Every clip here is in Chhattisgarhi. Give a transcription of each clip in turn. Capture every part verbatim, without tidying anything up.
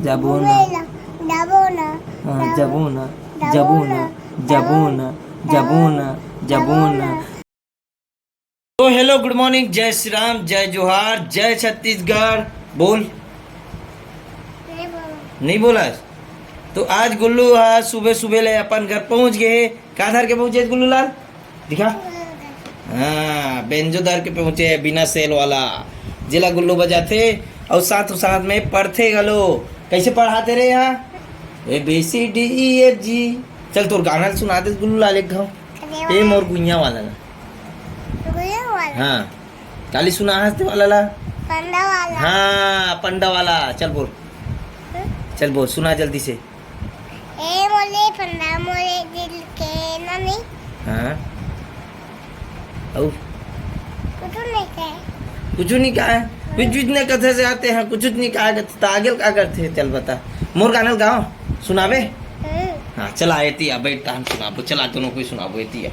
जाबो ना। घूमे ला, जाबो ना, हाँ, जाबो। जाबो ना, जाबो जाबो ना, ना, जाबो ना, जाबो ना, जाबो ना। तो हेलो, गुड मॉर्निंग, जय श्री राम, जय जोहार, जय छत्तीसगढ़। बोल। नहीं बोला। नहीं बोला। तो आज गुल्लू हा सुबह सुबह ले अपन घर पहुंच गए हे। का धर के पहुंचे गुल्लू लाल? दिखा। हाँ, बेंजो धर के पहुंचे हे, बिना सेल वाला, जेला गुल्लू बजाथे और साथ साथ में पढ़थे घलो। कैसे पढ़ाथे रे यहाँ? A B C D E F G. चल, तोर गाना सुना दे गुल्लू लाल एक घाव। अरे ए वाह। मोर गुइया वाला ला। गुइया वाला? हाँ, काली सुना हंसते वाला ला। पंडा वाला। हाँ, पंडा वाला। चल बोल। हम्म? चल बोल, सुना जल्दी से। ए मोले पंडा मोले दिल के ननी। हाँ। अउ? कुछ नहीं कहे। कुछ नहीं कहा है। कुछ, कुछ नहीं कथे से आते हैं, कुछ नहीं कहा करते, तो आगे का करते हैं, चल बता। मोर गाना गाओ, सुनावे? हम्म। हाँ, चला एती आ, बैठ, तहन सुनाबो, चला दोनों कोई सुनाबो एती आ।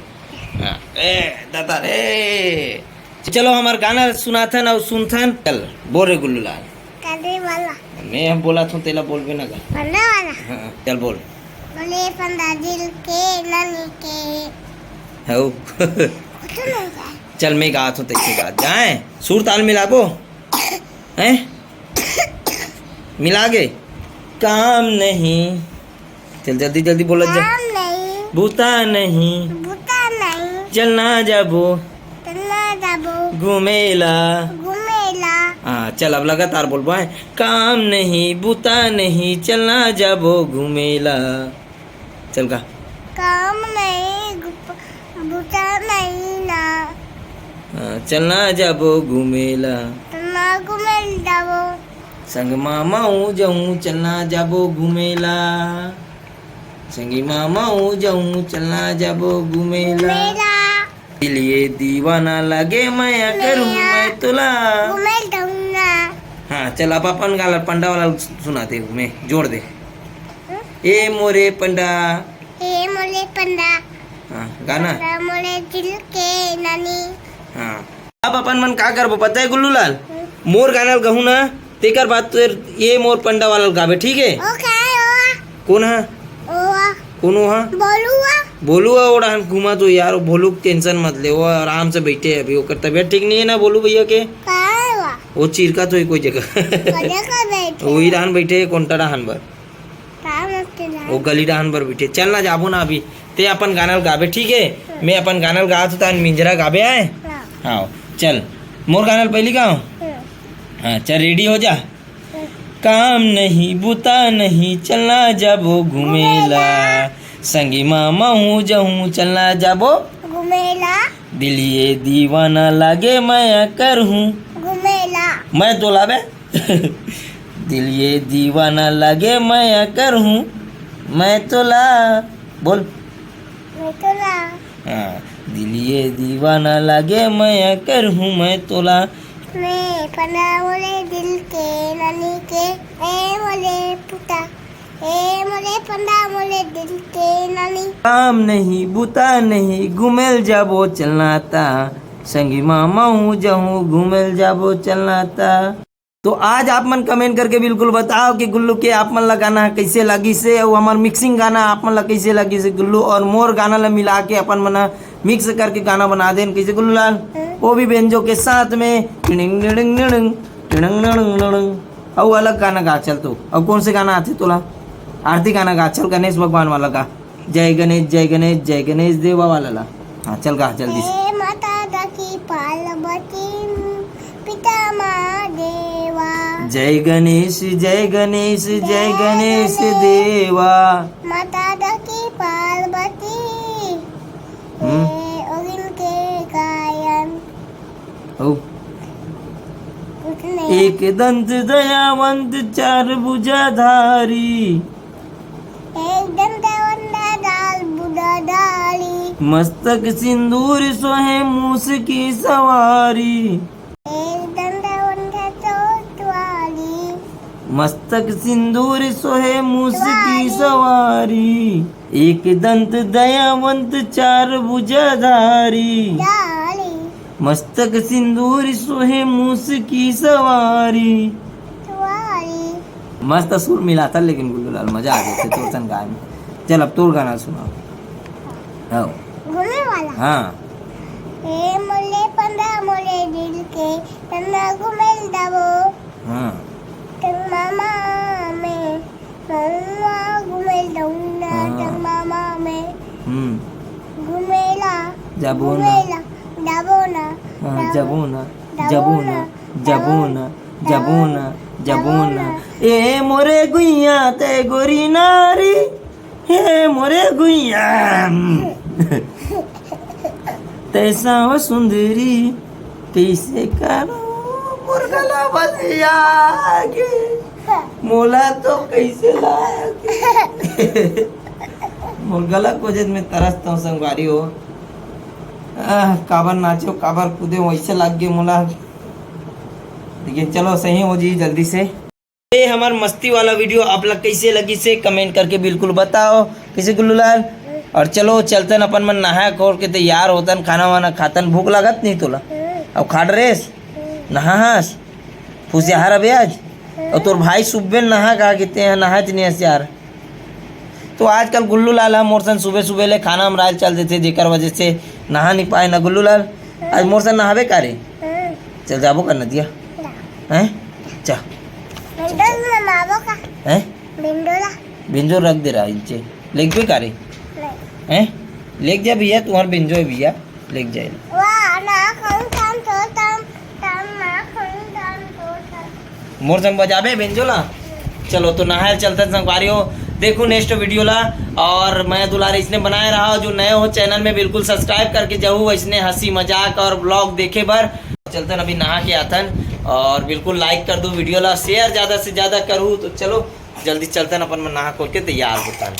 हाँ, ए, दादा रे। चलो, हमार गाना सुनाथन और सुनथन। चल, बोल रे गुल्लू लाल। काली वाला। मैं हम बोला था, तेला बोलबे ना गा। पंडा वाला। हाँ, चल बोल। बोले पंडा दिल के ननी के। हऊ। कुछ नहीं जाए। चल, मैं गात हूँ, तैसे गा जाए। सुर ताल मिलाबो। हैं? मिला गे। काम नहीं। चल, जल्दी जल्दी बोला जा। काम नहीं। बूता नहीं। बूता नहीं। चलना जाबो। चलना जाबो। घूमेला। घूमेला। हाँ, चल, अब लगातार बोलबो, हैं? काम नहीं, बूता नहीं, चलना जाबो घूमेला। चल गा। काम नहीं, गुप-, बूता नहीं ना। हाँ, चलना जाबो घूमेला। चलना घूमेल जाबो। संग मामा हूँ जाऊँ, चलना जाबो घूमेला। संगी मामा हूँ जाऊँ, चलना जाबो घूमेला। घूमेला। दिल ये दीवाना लगे, मैं करूँ मैं तोला। घूमेल जाऊँ ना। हाँ, चल, अब अपन गाना पंडा वाला सुना दे, मैं जोड़ दे। हम्म? ए मोरे पंडा। ए मोरे पंडा। हाँ, गाना। पंडा मोरे दिल के ननी। हाँ। अब अपन मन का करबो, पता है गुल्लू लाल? हम्म। मोर गाना ल गहूँ ना, तेकर बाद तो ए मोर पंडा वाला ल गाबे, ठीक है? ओ का है ओ? कौन है? ओ। कोनो हा? भोलू हा? भोलू हा, ओड़ा हन घूमा तो यार, भोलू के टेंशन मत ले, वो आराम से बैठे है अभी, ओकर तबीयत ठीक नहीं है ना भोलू भैया के। कहाँ है वो? वो चिरका तो है कोई जगह। कोई जगह बैठे वही हैं। रहन बैठे है, कोंटा रहन बर। कहाँ मत चिल्ला। वो गली रहन बर बैठे। चल ना, जाबो ना अभी, ते अपन गाना ल गाबे, ठीक है? हाँ। मैं अपन गाना ल गात हूँ, तान मिंजरा गाबे आए। हाँ। हाँ, चल, मोर गाना ल पहली गाओ। हाँ। हाँ, चल, रेडी हो जा। काम नहीं, बुता नहीं, चलना जाबो घूमेला। घूमेला। संगी मामा हूँ जहूँ, चलना जाबो घूमेला। दिल ये दीवाना लागे, मैं करहूँ। घूमेला। मैं तोला बे। दिल ये दीवाना लागे, मैं करहूँ। मैं तोला। बोल। मैं तोला। हाँ। दिल ये दीवाना लागे, मैं करहूँ मैं तोला। मैं पंडा बोले दिल के ननी के, ए बोले पुता, ए बोले पंडा बोले दिल के ननी। काम नहीं, बुता नहीं, घुमेल जाबो चलना ता। संगी मामा हूँ जहूँ, घुमेल जाबो चलना ता। तो आज आप मन कमेंट करके बिल्कुल बताओ कि गुल्लू के आप मन ला गाना कैसे लगिस हे, अउ हमर मिक्सिंग गाना आप मन ला कैसे लगिस हे गुल्लू, और मोर गाना ला मिला के अपन मन मिक्स करके गाना बना देन, कैसे गुल्लू लाल? हम्म। वो भी बेंजो के साथ में, टिड़िंग टिड़िंग टिड़िंग, टिड़िंग टिड़िंग टिड़िंग। अउ अलग गाना गा चल तू। अउ कौन से गाना आथे तोला? आरती गाना गा चल, गणेश भगवान वाला गा। जय गणेश, जय गणेश, जय गणेश देवा वाला ला। हाँ, चल गा जल्दी से। हे माता दा की पार्वती, पिता महादेवा। जय गणेश, जय गणेश, जय जय गणेश गणेश। देवा। माता दा की पार्वती, हम्म। हे ओगिन के गायन। हौ। कुछ नहीं। एक दंत दयावंत चार भुजाधारी। एक दंत दयावंत चार भुजाधारी। मस्तक सिंदूर सोहे मूस की सवारी। एक दंत दयावंत चोट वाली। मस्तक सिंदूर सोहे मूस की सवारी। सवारी। एक दंत दयावंत चार भुजाधारी। धारी। मस्तक सिंदूर सोहे मूस की सवारी। सवारी। मस्त सुर मिलाथस, लेकिन गुल्लू लाल मजा आ जाथे तोर सन गाए में। चल, अब तोर गाना सुना। हाँ। घूमे वाला। हाँ। ए मोले पंडा मोले दिल के, तन्ना घूमे दबो। हाँ। तन मामा में, मौआ घूमे दौना, हाँ। तन मामा में। हम्म। घूमेला। जाबो ना। घूमेला, जाबो ना, हाँ, जाबो। जाबो ना, जाबो ना, जाबो ना, जाबो ना, जाबो ना। ए मोरे गुइया ते गोरी नारी, हे मोरे गुइया। तैसा हो सुंदरी, कैसे करो मोर गला बसिया के, मोला तो कैसे लागे। मोर गला कोजत में तरसत हूँ संगवारी हो। आह, काबर नाचे, काबर कूदे, वैसे लाग गे मोला। लेकिन चलो, सही हो जी जल्दी से। ये हमार मस्ती वाला वीडियो आप लोग कैसे लगिस हे, कमेंट करके बिल्कुल बताओ। कैसे गुल्लू लाल? और चलो, चलतन अपन मन नहा खोर के तैयार होतन, खाना वाना खातन। भूख लागत नहीं तोला? अब खा डरेस? नहा हस? फुसियाहर अबे आज? और तोर भाई सुबह नहा कहा किते हैं, नहा नहीं हस यार। तो आजकल गुल्लू लाल ह मोर सन सुबह सुबह ले खाना हमरायल चल देथे, जेकर वजह से नहा नहीं पाए ना गुल्लू लाल। आज मोर सन नहाबे का रे? चल जाबो कर नदिया। हैं? जा। बिंदोला नमाबो का? हैं? बिंदोला। बिंजो रख दे रहा इनचे। लेगबे का रे? नहीं। हैं? लेग जा भैया, तुम्हार बिंजो है भैया, लेग जाए। वाह, ना खाऊं तम तो तम, तम ना खाऊं तम तो तम। मोर संग बजाबे बिंजो ला। चलो, तो नहाए चलते संगवारी हो, देखो नेक्स्ट वीडियो ला। और मैं दुलार इसने बनाए रहा, जो नए हो चैनल में बिल्कुल सब्सक्राइब करके जाऊ, इसने हंसी मजाक और ब्लॉग देखे बर। चलतन अभी नहा के आतन, और बिल्कुल लाइक कर दू वीडियो ला, शेयर ज्यादा से ज्यादा करू। तो चलो जल्दी चलतन, अपन मन नहा खोर के तैयार होतन।